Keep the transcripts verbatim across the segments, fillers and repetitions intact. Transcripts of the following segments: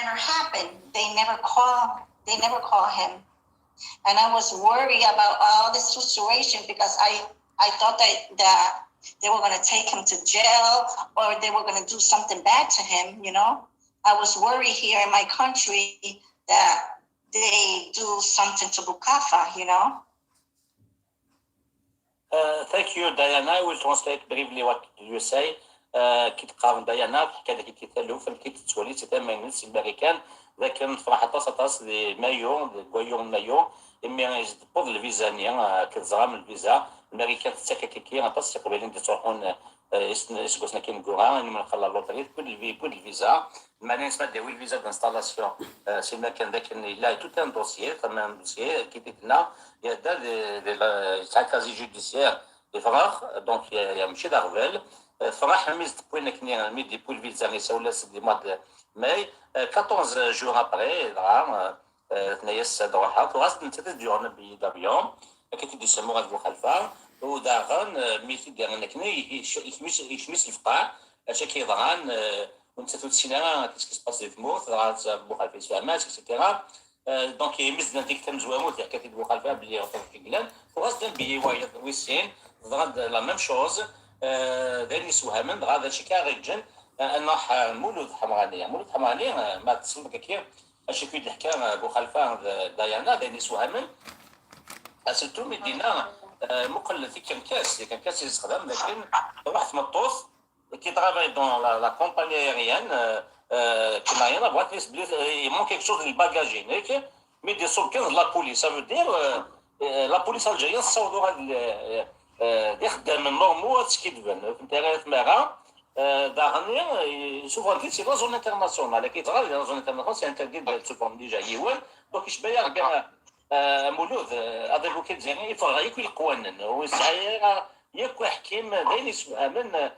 never happened. They never call. They never call him. And I was worried about all this situation because I I thought that that they were going to take him to jail or they were going to do something bad to him. You know, I was worried here in my country that they do something to Bukafa. You know. Uh, thank you, Diana. I will translate briefly what you say. Uh, كي تقارن ديانا كذا كي تلوف كي تتولي تتمين سي الامريكان. لكن فرح تصطاس دي مايو دي كويو مايو امي يزدبض الفيزا نيا كتزغام الفيزا الامريكان تتسككي كي غطاس تقبلين دي تروحون. اسكوسنا كين كورا اني من خلا لوطري كل الفي كل الفيزا. معناها نسمع داوي الفيزا دانستالاسيون. سي المكان ذاك لا تو ان دوسيي ثم ان دوسيي كي تدنا يا دا دي دي تاع كازي جوديسيير. يفرغ دونك يا مشي داغفال. فرح ميز تبوين كني مي دي بول فيزا يساولا سيدي ماد ماي. كاطورز جور ابري دغا تنايا الساد روحها وغاس نتا تديرنا بي دافيون. كي تدي سمو غاد بوخالفا وداغن مي تدي نكني يشمس يشمس الفقاع. اش كيضران. ونتا توتسينا كيس كيس باس دي تموت غاد بوخالفا يسفهمات اكسيتيرا. دونك يمزنا ديك تمزواموت يحكي في بوخالفا بلي غطا في كلان وغاس دان بي وايض ويسين. ضغط لا ميم شوز. داين يسوهمن غاد شي كاغيجن. نروح مولود حمراني مولود حمراني ما تصلك كي اش كي تحكي بوخالفا دايانا داين يسوهمن. اسلتو مدينه مقلد في كنكاس كنكاس يستخدم لكن واحد مطوف كي ترافاي دون لا كومباني ايريان. كي لا ريان افوار كيس بلي يمون كيك شوز للباكاجين هيك. مي دي سول كينز لا بوليس سا فو دير لا بوليس الجيريان تصاوبوا هاد دي خدامين نورمو هاد سكي دبان فهمتي غير تمارا. داغني سوفرانتي سي لا زون انترناسيونال كي تغال لا زون انترناسيونال سي انتردي دو سوفرانتي ديجا يوان. دونك اش بايا كاع مولود افيك بوكي دزيري يفرغ ياك القوانين ويسعى ياك حكيم داين يسوهمن.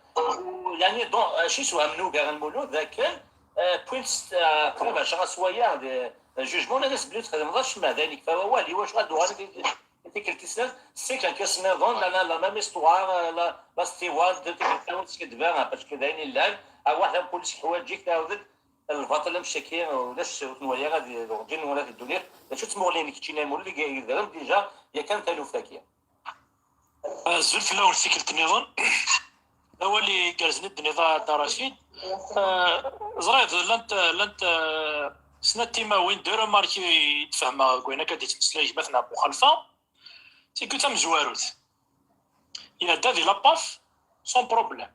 يعني دون شي يسوهمن وكاع المولود ذاك بوينت قريب عشرة سوايع جوجمون الناس بلي تخدم غير شمع ذلك فهو والي واش غادو غادي تيكل تسنان سي كان كاس نظن لا لا لا ميم استوار لا لا ستيوارد دو تيكل تاون سكي دبان باش كذا يعني الان واحد بوليس حواجيك تعاودت الباطل مشاكل ولاش نوايا غادي جن ولا في الدنيا. شو تسمو لي نكتشينا مول اللي يدرم ديجا يا كان تالو فاكيا. Azul fell-awen tikkelt nniḍen. Awal igerrzen i d-tenniḍ a Dda Racid. Ẓriɣ llant llant snat timawin, deux remarques i d-fehmeɣ deg wayen akka d-yettmeslay gma-tneɣ Buxalfa. Tikkelt tamezwarut, iɛedda di la paf sans problème.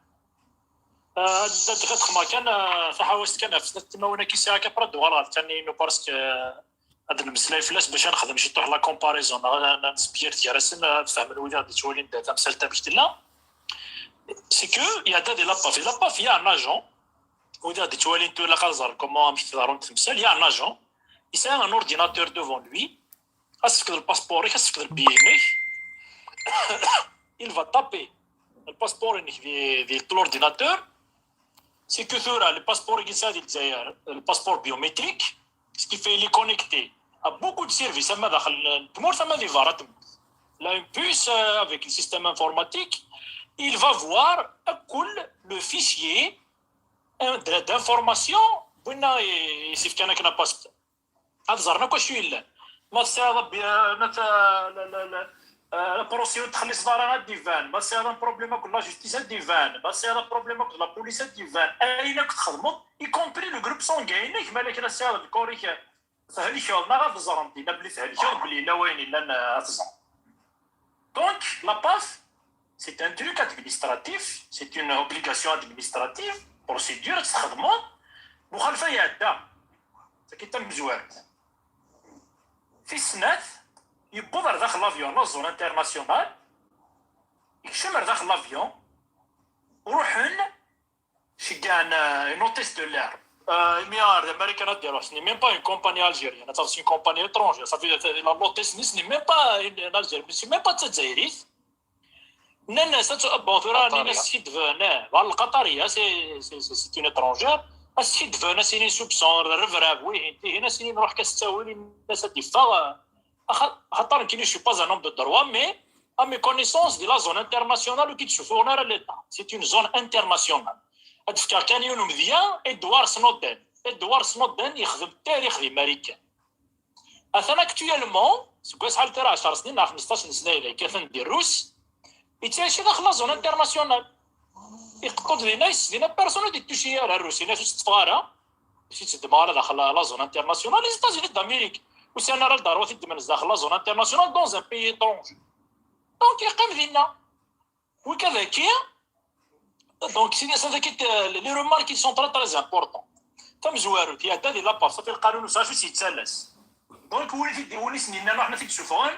Ad d-xedmeɣ kan taḥawazt kan ɣef snat timawin-agi sɛiɣ kan, après ad d-uɣaleɣ ɣer Tanino parce que ad d-nemmeslay fell-as bac ad nexdem ciṭuḥ la comparaison neɣ ad nesbeyyer gar-asen ad fehmen wid i ɣ-d-yettwalin tamsalt amek tella. C'est que iɛedda di la paf, di la paf il y a un agent, wid i ɣ-d-yettwalin tura ilaq ad ẓren comment amek tḍerrunt temsal, il y a un agent, yesɛa un ordinateur devant lui, ad s-tefkeḍ lpaspur-ik, ad s-tefkeḍ lbiya-inek, il va taper lpaspur-inek di, di l'ordinateur. C'est que tura lpaspur-agi yesɛa di Lezzayer lpaspur biométrique, ce qui fait il est connecté à beaucoup de services, ama daxel n tmurt ama di berra n tmurt. Il a une puce avec le système informatique, il va voir akk le fichier d'information n winna i s-ifkan akken apaspur. Ad ẓren akk acu yellan. Ma tesɛiḍ la procédure txelliṣeḍ ara ad d-iban, ma tesɛiḍ un problème akked la justice ad d-iban, ma tesɛiḍ un problème akked la police ad d-iban, ayen akk txedmeḍ, y compris le groupe sanguin-inek, ma akken ad tesɛiḍ lkor-ik thelkeḍ neɣ ad ẓren dinna belli thelkeḍ, belli yella wayen yellan ad t-ẓren. Donc la paf c'est un truc administratif, c'est une obligation administrative, procédure ad tt-txedmeḍ. Buxalfa iɛedda, tagi d tamezwarut. Tis snat, yewweḍ ar daxel l'avion, la zone internationale, yekcem ar daxel l'avion, ruḥen ceggɛen une hôtesse de l'air. Imi ar d Amarikan ad d-iruḥ, ce n'est même pas une compagnie algérienne, c'est une compagnie étrangère, ça fait l'hôtesse-nni, ce n'est même pas une Algérienne, c'est même pas d tazzayrit. Nnan-as ad bon tura nnan-as skiddben, eh, bɣan lqaṭariya, c'est une étrangère, ad skiddben, ad s-inin soupçon, rrebrab, wihin tihin, ad s-inin ruḥ-k ad s-ttawil, nnan-as ad d-iffeɣ. Axaṭer nekkini je suis pas un homme de droit, mais à mes connaissances di la zone internationale ur k-id-ssufuɣen ara l'État, c'est une zone internationale. Ad d-fkeɣ kan yiwen umedya, Edward Snowden. Edward Snowden yexdem tarix di Marikan. Atan actuellement, seg wass ḥal tura ɛecṛ snin neɣ xmesṭac n sna yella yekkat-d di Rrus, yettɛici daxel la zone internationale. Iqeṭṭu-d dinna, yes, dinna personne ur d-ittuci ara Rrus, yenna-as ur teṭṭfeɣ ara, ur tettedmeɣ ara daxel la zone internationale, les États-Unis d'Amérique. Ur sɛin ara ldarwa ad t-id-ddmen daxel la zone internationale dans un pays étranger. Donc yeqqim dinna. Wika daki, donc c'est ça, les remarques qui sont très très importantes. Tamezwarut, iɛedda di la passe, fi lqanun usacu s yettalas. Donc win i t-id-, win i sen-yennan ruḥen ad t-id-sufɣen,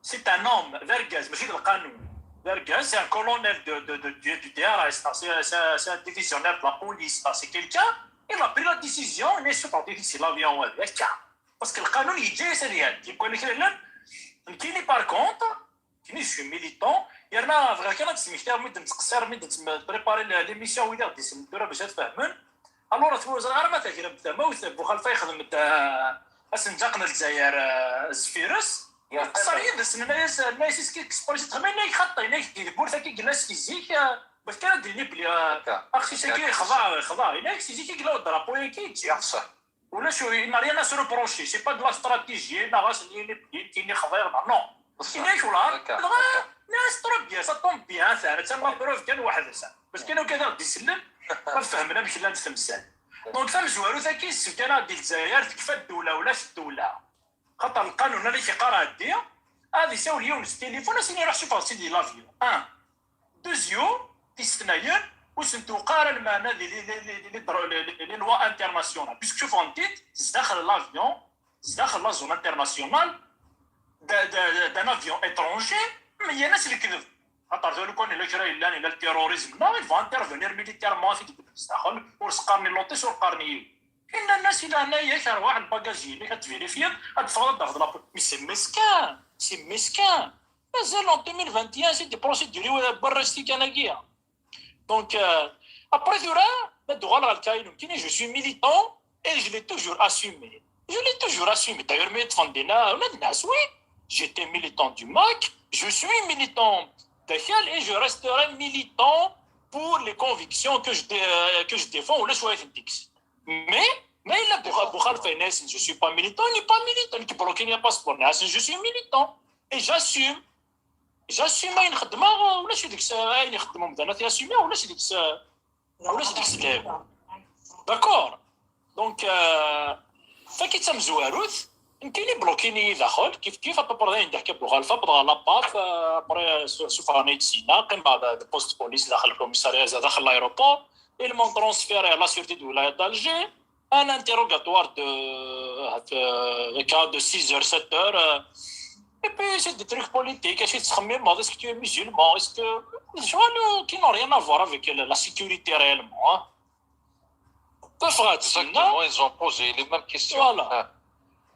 c'est un homme, d argaz, mačči d lqanun. D argaz, c'est un colonel de, de, de, du, du D R S, c'est, c'est, c'est un divisionnaire de la police, c'est quelqu'un, il a pris la décision, il est sorti de l'avion, ouais, d'accord. Parce que lqanun yeǧǧa-yas ad iɛeddi. Kwan kra llan, nekkini par contre, nekkini je suis militant, yerna bɣiɣ kan ad d-smektiɣ mi d-nettqeṣṣir, mi d-nettprépari l'émission, wid i ɣ-d-isellen tura bac ad fehmen. Alors, ur ẓriɣ ara ma tegremt tamawt, Buxalfa yexdem-d, euh, asenǧaq n Lezzayer, euh, zeffir-s. Nqeṣṣer yid-s, nenna-yas, nenna-yas, est-ce que, qu'est-ce que tu fais, yenna-k xaṭi, yenna-k di tewwurt-agi yella si zik, euh, bɣiɣ kan ad d-nini belli, euh, aqcic-agi yexḍa, yexḍa, yenna-k si zik i yella udrapo-agi, yeǧǧa. Ulac, il n'a rien à se reprocher, c'est pas de la stratégie, neɣ ad as-nini belli nekkini xḍiɣ, non. Yenna-k ula, dɣa, c'est très bien, ça tombe bien, atan, atan la preuve kan weḥd-s. Parce que kan ad aɣ-d-isellen, ad fehmen amek llant temsal. Donc tamezwarut-agi yessefk ad aɣ-d-, di Lezzayer tekfa ddewla, ulac ddewla. Xaṭer lqanun ad ak-iqqar ɛeddi, ad isawel yiwen s tilifun, ad as-yini ruḥ sufeɣ-tt-id di l'avion. Un. Deuxième, tis tnayen, ur sen-tewqeɛ ara lmeɛna di, di, di, di, di, di, di, di loi internationale. Puisque sufɣen-t-id sdaxel l'avion, sdaxel la zone internationale, d-, d-, d-, d'un avion étranger, meyyan-as lekdeb. Xaṭer tura lukan yella kra yellan, yella le terrorisme, non, il faut intervenir militairement, ad t-id-beddel sdaxel, ur s-qqaren i l'OTAN, ur qqaren i yiwen. Inna-as i leɛnaya-k, rwaḥ lbagaji-inek, ad tvirifyiḍ, ad d-teffɣeḍ ad d-tafeḍ la police. Mais c'est mesquin, c'est mesquin. Mazal en deux mille vingt et un, c'est des procédures, euh, n warrac tikan-agi. Donc, euh, après tura, ma d-uɣaleɣ ɣer lkayin, nekkini, je suis militant et je l'ai toujours assumé. Je l'ai toujours assumé. D'ailleurs, mi ṭṭfen dinna, ula d nnas, oui, j'étais militant du MAK, je suis militant d'akal et je resterai militant pour les convictions que je dé-, euh, que je défends, ulac wa i tent-ikkes. Mais, mais là, Buxa-, Buxalfa yenna-yasen, je suis pas militant, il n'est pas militant, nekk bloqué-ni passeport, yenna-yasen, je suis militant. Et j'assume. J'assume ayen xeddmeɣ, ulac deg-s, ayen ixeddem umdan ad t-yassumiɣ, ulac deg-s, ulac deg-s lɛib. D'accord. Donc, euh, tagi d tamezwarut, nekkini bloquin-iyi daxel, kif kif, à peu près ayen d-iḥka Buxalfa, wwḍeɣ ɣer la PAF, euh, après, su-, sufɣen-iyi-d sina, qqimeɣ d, de poste police daxel le commissariat, daxel l'aéroport, ils m'ont transféré à la sûreté de wilaya d'Alger, un interrogatoire de, euh, de six heures, sept heures, euh, et puis c'est des trucs politiques, est-ce que tu es musulman, est-ce que, qui n'ont rien à voir avec la, la sécurité réellement, hein. Ffɣeɣ-d sina. Exactement, ils ont posé les mêmes questions. Voilà.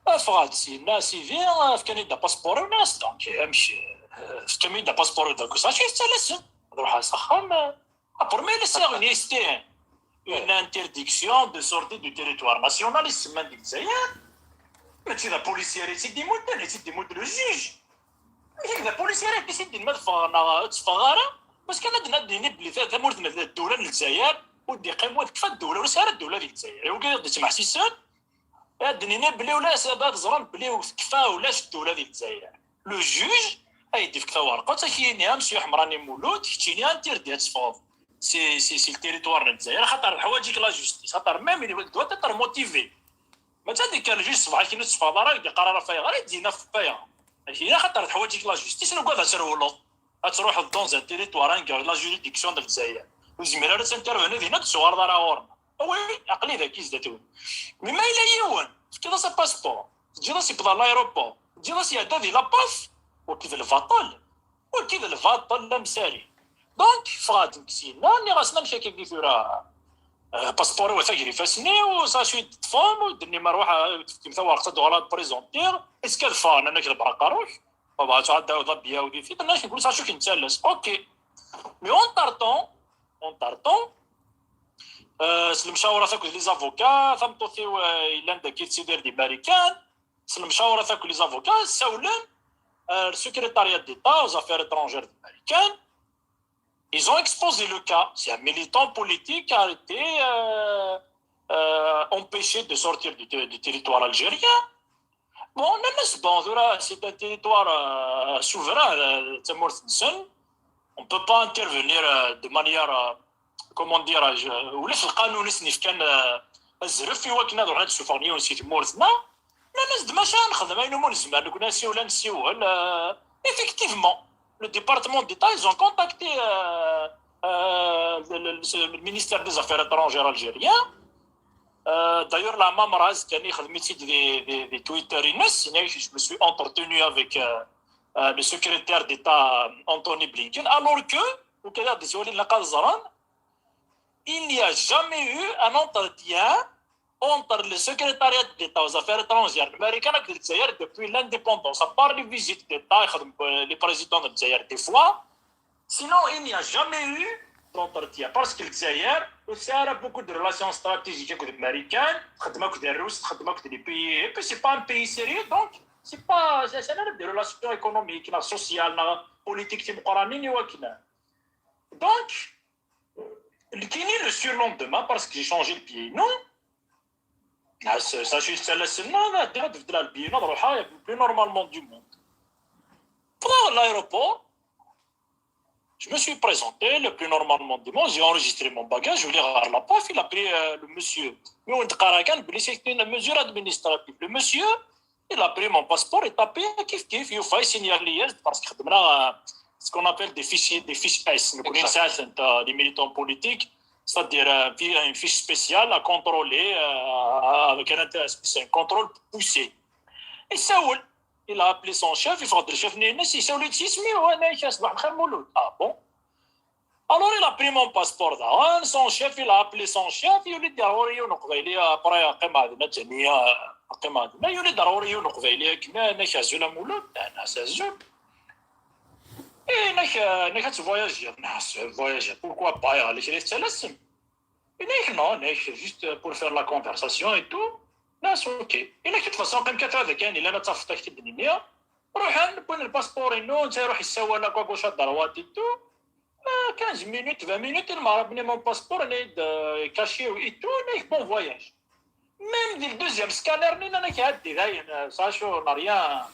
Ah. Ffɣeɣ-d sina, sidi, fkan-iyi-d apaspuṛ-iw, nniɣ-as, donc, amek, euh, fkan-iyi-d apaspuṛ-iw, donc, ça, c'est, c'est la, ad ruḥeɣ s axxam, euh, Après, mais laissez une S T, une interdiction de sortie du territoire national, isemman di Lezzayer. Mačči d apolisi ara i tt-id-imudden, i tt-id-imudd le juge. Mačči d apolisi ara i tt-id-imudden ma teffeɣ neɣ ur teffeɣ ara. Parce que ad, ad d-nini belli ta-, tamurt n ddula n Lezzayer, ur d-iqqim wa tekfa ddula, ur nesɛi ara ddula di Lezzayer. I wigi i ɣ-d-ittmeḥsisen, ad d-nini belli ulac, ad, ad ẓren belli tekfa ulac ddula di Lezzayer. Le juge ay d-ifk tawerqat, ad k-yini, a Monsieur Ḥemrani Mulud, keččini interdit ad teffɣeḍ si, si, si le territoire n Lezzayer, axaṭer teḥwaǧ-ik la justice, axaṭer même il doit être motivé. Mačči ad d-ikker le juge ṣṣbeḥ akken ur teffɣeḍ ara, ad d-iqqar ara ɣef ayɣer, ad d-yini ɣef ayɣer. Ak-yini axaṭer teḥwaǧ-ik la justice, nugad ad trewleḍ, ad truḥeḍ dans un territoire anga la juridiction de Lezzayer ur tezmir ara ad tinterveni dinna, ad d-tuɣaleḍ ara ɣur-neɣ. Awi, aql-i dagi zdat-wen. Mais ma yella yiwen, tefkiḍ-as apaspuṛ, teǧǧiḍ-as yewweḍ ɣer l'aéroport, teǧǧiḍ-as iɛedda di la PAF, wagi d lbaṭel, wagi d lbaṭel amsari. Donc, ffɣeɣ-d nekk syenna, nniɣ-asen amek akka-agi tura, euh, apaspuṛ-iw atan gar ifassen-iw, ça suit ṭṭfem, ur d-tennim rwaḥ, euh, tefkim tawerqt ad d-uɣaleɣ ad présentiɣ, est-ce que ad ffɣen, anak d braqaruk, baba, ad tɛeddaw d abya u di tiṭ, nniɣ-ak, nqul ça suit une tallest, ok. Mais entre-temps, entre-temps, euh, s lemcawrat akked les avocats, tameṭṭut-iw, euh, yellan dagi tettidir di Marikan, s lemcawrat akked les avocats, sawlen, euh, le secrétariat d'État aux affaires étrangères de Marikan, ils ont exposé le cas. C'est un militant politique arrêté, euh, euh, empêchés de sortir du, du territoire algérien. Bon, nnan-as, bon, tura, c'est un territoire, euh, souverain, euh, d tamurt-nsen. On peut pas intervenir, euh, de manière, euh, comment dirais-je, euh, ulac lqanun i sen-ifkan, euh, azref i wakken ad ruḥen ad ssufɣen yiwen si tmurt-nneɣ. Nnan-as-d, maca ad nexdem ayen umi nezmer, nekkni asiwel ad nessiwel. Euh, effectivement, le département d'État, ils ont contacté, euh, euh, le, le- le- le ministère des Affaires étrangères algérien. Euh, d'ailleurs, la même phrase, كان يخدم des, des, des Twitter, il me signale que je me suis entretenu avec, euh, euh, le secrétaire d'État Anthony Blinken, alors que, وكذا ديسولي لقد زران, il n'y a jamais eu un entretien entre le secrétariat d'État aux affaires étrangères américain et le Dzaïr depuis l'indépendance, à part les visites d'État, euh, les présidents de Dzaïr des fois. Sinon, il n'y a jamais eu d'entretien. Parce que le Dzaïr, aussi, a beaucoup de relations stratégiques avec les Américains, خدمة avec les Russes, خدمة avec les pays, et puis c'est pas un pays sérieux, donc c'est pas, c'est c'est des relations économiques, ni sociales, ni politiques, c'est pas Donc, le Kini, le surlendemain, parce que j'ai changé le billet, non. Ah, ça, ça, je suis à la semaine, là, déjà, de la billet, non, le plus normalement du monde. Pour l'aéroport, je me suis présenté le plus normalement du monde, j'ai enregistré mon bagage, je voulais avoir la pof, il a pris euh, le monsieur. Mais on dit, c'est une mesure administrative. Le monsieur, il a pris mon passeport et tapé, كيف كيف, يوفا يسينيالي, parce que خدمنا, euh, ce qu'on appelle des fichiers, des fiches S, donc, les militants politiques, c'est-à-dire euh, une fiche spéciale à contrôler, euh, avec un, un contrôle poussé. Et ça, il a appelé son chef, il faut le chef, il s'est dit, mais ouais, صباح الخير مولود. Ah bon. Alors, il a pris mon passeport, hein, son chef, il a appelé son chef, il lui a dit, ضروري يكون قبيلي, après, قيم هذه الجميع, قيم هذه. Mais il lui a dit, ضروري يكون قبيلي, كنا ناك عزول مولود, أنا عزول. إيه, ناك, ناك voyager, ناس voyager, pourquoi pas, يا غالي, كريت تلسم. إنك non, إنك juste pour faire la conversation et tout. ناس, ok. إنك de toute façon, قيم كثر هذا كان, إلا أنا تصفتك الدنيا. روح نبون الباسبور إنه, أنت روح يسوى لك وكوش هاد الدروات et tout. آه, quinze minutes, vingt minutes, المعرب بني mon passeport, نيد كاشي et tout, نيد bon voyage. Même dès le deuxième scanner, نينا نك هادي داين, ça, on n'a rien,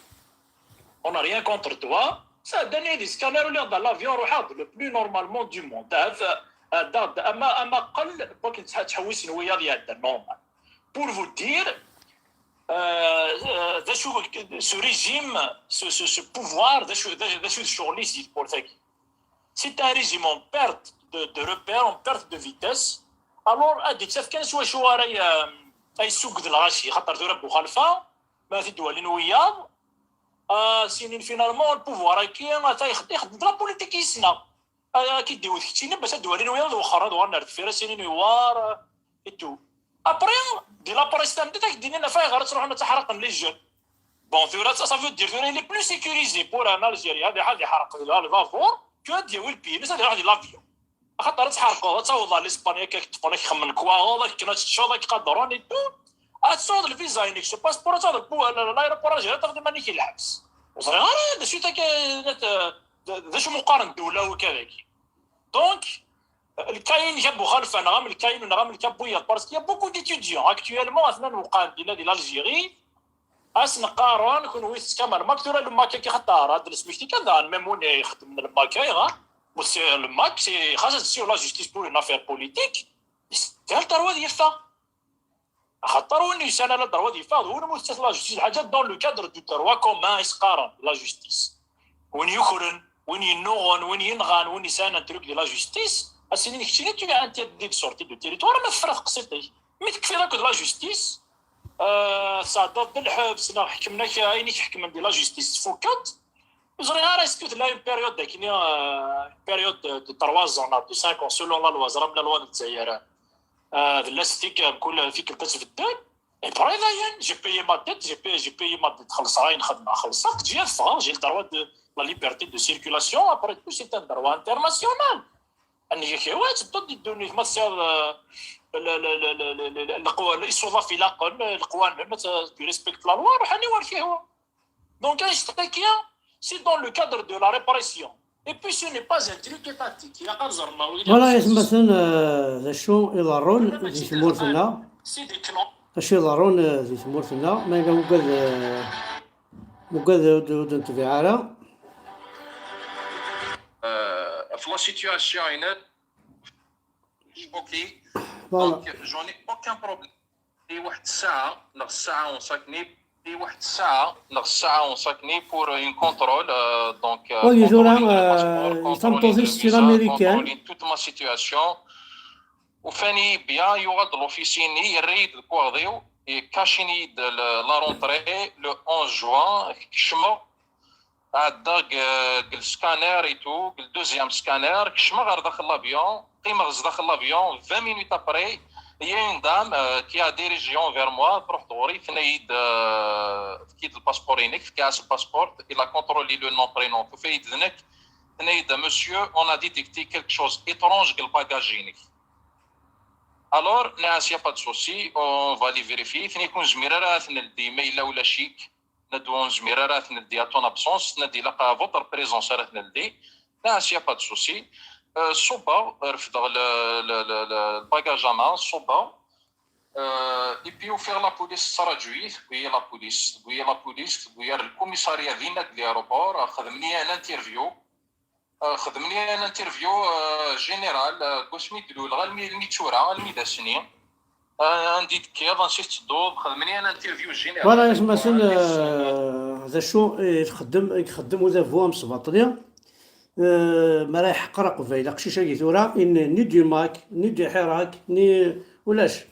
on n'a rien contre toi. Ça, داني دي scanner, ولي dans l'avion, روح هاد, le plus normalement du monde. هاد, هاد, أما, أما قل, بوك تحوس نويا ديال normal. Pour vous dire, euh, euh, ذا شو, ce régime, ce, ce, ce pouvoir, ذا شو, ذا شو الشغل يزيد بورتاكي. C'est un régime en perte de, de repère, en perte de vitesse. Alors, ad d-ittaf kan s wacu ara y-, ay yessuged lɣaci, xaṭer tura Buxalfa, ma t-id-walin wiyaḍ, ah, sinin finalement, le pouvoir-agi, ata ixed-, ixeddem la politique yis-neɣ. Ah, ad k-id-iwet keččini, bac ad d-walin wiyaḍ, ad wexxren, ad uɣalen ar deffir, ad sinin yewwar, et tout. Après, di la presse tameddit, ad k-d-inin ɣef ayɣer ad truḥen ad ttaḥraqen les jeunes. Bon, tura, ça, ça veut dire tura, il est plus sécurisé pour un Algérien ad iḥ-, ad iḥreq di lbabuṛ que ad d-yawi lbiya-ines ad iruḥ di l'avion. Axaṭer ad tḥerqeḍ, ad tawḍeḍ ɣer l'Espagne, akka k-ṭṭfen, ad k-xemmen lekwaɣeḍ, ad k-kken ad teččeḍ, ad k-qadren et tout. Ad tesɛuḍ lviza-inek, ce passeport, ad tawḍeḍ l'aéroport Algérie, ad tafeḍ iman-ik di lḥebs. Ur ẓriɣ ara d acu akka, d, d acu meqqar n ddewla akka dagi. Donc, le cas-inek a Buxalfa, neɣ am le cas-inu, neɣ am le cas n wiyaḍ, parce qu'il y a beaucoup d'étudiants actuellement, atnan wqan dinna di l'Algérie, ad sen-qqaren, kunwi tettkam ar le MAK, tura le MAK-agi xaṭer, ad d-nesmekti kan daɣen, même win ixeddmen le MAK, ayɣer? Ur tesɛi le MAK, c'est, xas ad tessiwel la justice pour une affaire politique, yesɛa le droit ad yeffeɣ. Axaṭer win yesɛan le droit ad yeffeɣ, d win umi tettas la justice, lḥaǧa dans le cadre du droit commun i s-qqaren la justice. Win yukren, win yennuɣen, win yenɣan, win yesɛan un truc de la justice, ad s-inin keččini tu es interdit de sortie du territoire, ma tefra teqsiṭ-ik. Mi tekfiḍ akked la justice, euh, tesɛeddaḍ-d lḥebs, neɣ ḥekmen-ak ayen i k-ḥekmen di la justice, tfukkeḍ. Ur ẓriɣ ara, est-ce que tella une période akkenni, euh, une période de, de trois ans, neɣ de cinq ans, selon la loi, ẓram la loi n Lezzayer, euh, d lastik mkul tikkelt ad tbeddel. Et après, dayen, j'ai payé ma dette, j'ai payé, j'ai payé ma dette, xellṣeɣ ayen xedmeɣ, xellṣeɣ, ǧǧiɣ ad ffɣeɣ, j'ai le droit de la liberté de circulation, après tout, c'est un droit international. Amek i k-ihwa, tedduḍ di ddunit, ma tesɛiḍ, euh, le, le, le, le, le, le, leqwa-, isuḍaf ilaqen, leqwanen, tu respectes la loi, ruḥ anwa i k-ihwa. Donc, annect-agi, c'est dans le cadre de la répression. Et puis, ce n'est pas un truc étatique. Ilaq ad ẓren, voilà, atmaten, euh, d acu iḍerrun di tmurt-nneɣ. Acu iḍerrun, eh, di tmurt-nneɣ, ma yella mugad, eh, mugad ur d-, ur d-netbiɛ ara. Euh, في la situation هنا، je bloqué. Voilà. Donc, j'en ai aucun problème. في واحد الساعة نغ الساعة ونص كنيب، في واحد الساعة نغ الساعة ونص كنيب pour un contrôle, euh, donc, euh, وي، ثورة، contrôler le passeport, آه، contrôler le visa, contrôler toute ma situation. وفاني بيان يوغد لوفيسيني يريد الكواغيو يكاشيني د ل-، la rentrée le onze juin، كشمو عدا ق-، ق السكانير اي تو، ق الدوزيام سكانير، كشمو غير داخل لافيون، قيمة غز داخل لافيون، vingt minutes après، il y a une dame, euh, qui a dirigé vers moi، تروح دغوري، ثنيد، euh، كيد الباسبور ينك، في كاس الباسبور، il a contrôlé le nom, prénom، كفايد ذنك، ثنيد: monsieur, on a détecté quelque chose étrange ق الباكاج ينك. Alors, ناس، y a pas de souci, on va les vérifier. ثني يكون زمير راه ثنلدي ما إلا ولا شيك. ندو زمير راه ثنلدي à ton absence، ثنلدي لقى votre présence راه ثنلدي. ناس، y a pas de souci. Euh, صوبا، رفدغ ل-، ل-، ل-، ل-، الباكاج à main، صوبا. Euh, et puis وفيغ la police صرا جويث، قوية la police، قوية la police، قوية le commissariat ذينا ق l'aéroport، خدمني un interview. آه، خدمني انا انترفيو، آه، جينيرال، آه، قسمي دلول، غير المي-، الميتورة، الميداسني. آه، عندي دكيض، نسيت الدوب، خدمني انا انترفيو جينيرال. فوالا، يا سماسن، آه، هذا شو، إيه، يخدم، يخدم وذا فو امسباطلي. آه، ما راه يحقر قبيله، قشيش هاكي ثورة، إن ني دي ماك، ني دي حراك، ني ولاش.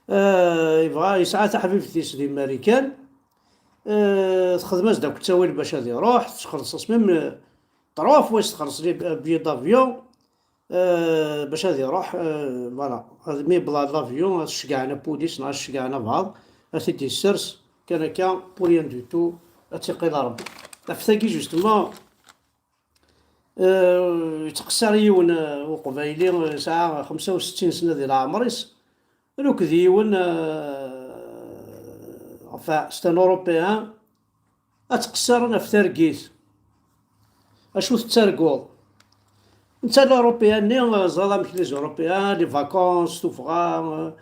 آه، يبغى يسعى تحبيبتيس دي ماريكان. آه، تخدم-as داك التاويل باش هذا يروح، تخلص ميم، آه، trois fois تخلص لي ب-، billet d'avion، آه، باش هذا يروح، آه، voilà. هذا مي بلا l'avion، شجعنا بوليس، نهار شجعنا بعض، أتي دي سيرس، كان كان pour rien du tout، أتيقي ربي. عفتاكي justement، آه، يتقصر يون، آه، وقبايلي، آه، ساعة خمسة وستين سنة ديال عمريس، لوك ديون، آه، enfin, c'est un Européen، أتقصرن في ترقيت. أشو تترقوض؟ أنت الأوروبيان ني زال أمك لي زوروبيان، لي فاكونس، تفغا،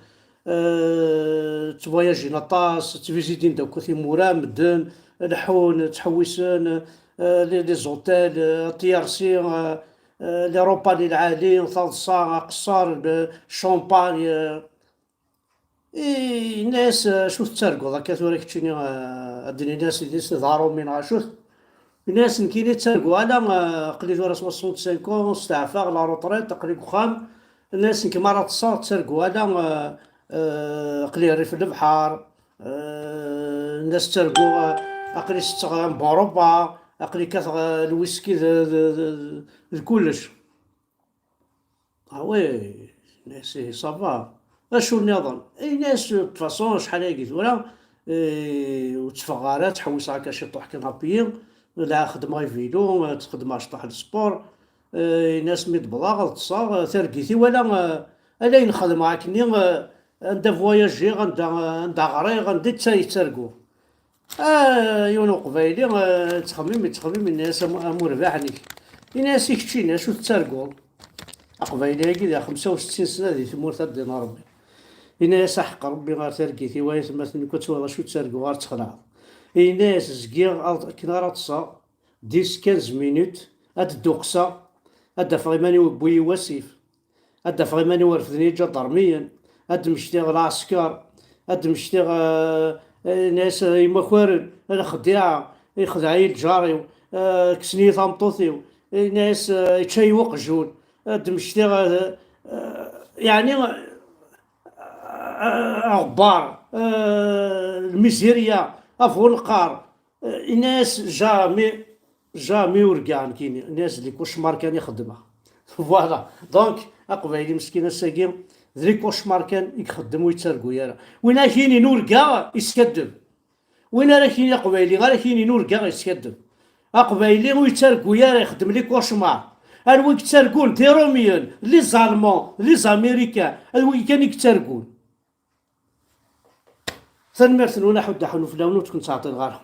آه، تفواياجين أطاس، تفيزيتين داك ثيمورا، مدن، الحون، تحويسن، آه، لي، لي زوتيل، آه، تيارسي، آه، آه، لي روبا لي العالي، ثالصا، قصار، ب-، الشومباني، آه، إي، الناس، آه، شو تترقوا ذاك ثورة كتشيني، آه، الدنيا ناس يديس ظهروا من عاشوت. الناس نكيني تسرقوا على، آه، قلي ثورة soixante-cinq ans، استعفى، لا روتريت، تقريب خام. الناس نكي مرة تصار تسرقوا على، آه، آه، قلي ريف البحر. آه، الناس تسرقوا، آه، أقلي ستغ بوروبا، أقلي كثغ الويسكي ذ-، ذ-، ذ-، ذ-، كلش. آه وي، ميرسي، صافا. أشو نظن؟ إي ناس، دو فاصون، شحال هاكي ثورة، إي، وتفغارات، تحوس هاكا شي طوح كنابيين، لا خدمة فيلو، تخدم شطح السبور، إي ناس مي دبلاغ، تصاغ، ترقيتي ولا، آه، ألا ينخدم هاكني، آه، عند فواياجي، عند، عند غريغ، عند تاي ترقو. آه، يون قبايلي، آه، تخمم، تخمم، إناس أم-، أمور باحنك. إناس يكتشينا، شو تترقو؟ أقبايلي هاكي ذا خمسة وستين سنة ذي ثمور تدين ربي. إناس أحق ربي غير ترقيتي، وهي ثم ثني كنت ولا شو تترقو غير تخلع. إناس زقيغ أرض كنارة تصا، dix quinze minutes، أد الدوقسة، أد أفغيماني وبوي واسيف. Ad d-afeɣ iman-iw refden iǧadarmiyen, ad d-mmektiɣ lɛesker, ad d-mmektiɣ, eh, eh, ini-as, eh, imakaren, lexdiɛa, ixdeɛ-iyi lǧar-iw, eh, kksen-iyi tameṭṭut-iw, ini-as, eh, yečča-yi uqjun, ad d-mmektiɣ, eh, eh, yeɛni, eh, aɣebbar, eh, lmizirya, abuneqqar, Ini-as jamais, jamais urgaɣ nekkini. Ini-as d les cauchemars kan i xeddmeɣ. Voilà. Donc, aqbayli meskin ass-agi, d les cauchemars kan i ixeddem ur yettargu ara. Win ara k-yinin urgaɣ, yeskaddeb. Win ara k-yinin aqbayli, ara k-yinin urgaɣ, yeskaddeb. Aqbayli ur yettargu ara, ixeddem les cauchemars. Anwa i yettargun? D Iṛumyen, les Allemands, les Américains. Anwa kan i yettargun. Tanemmirt-nwen, aḥuddu aḥunnu fell-awen, ur tkun ttɛeṭṭileɣ ara.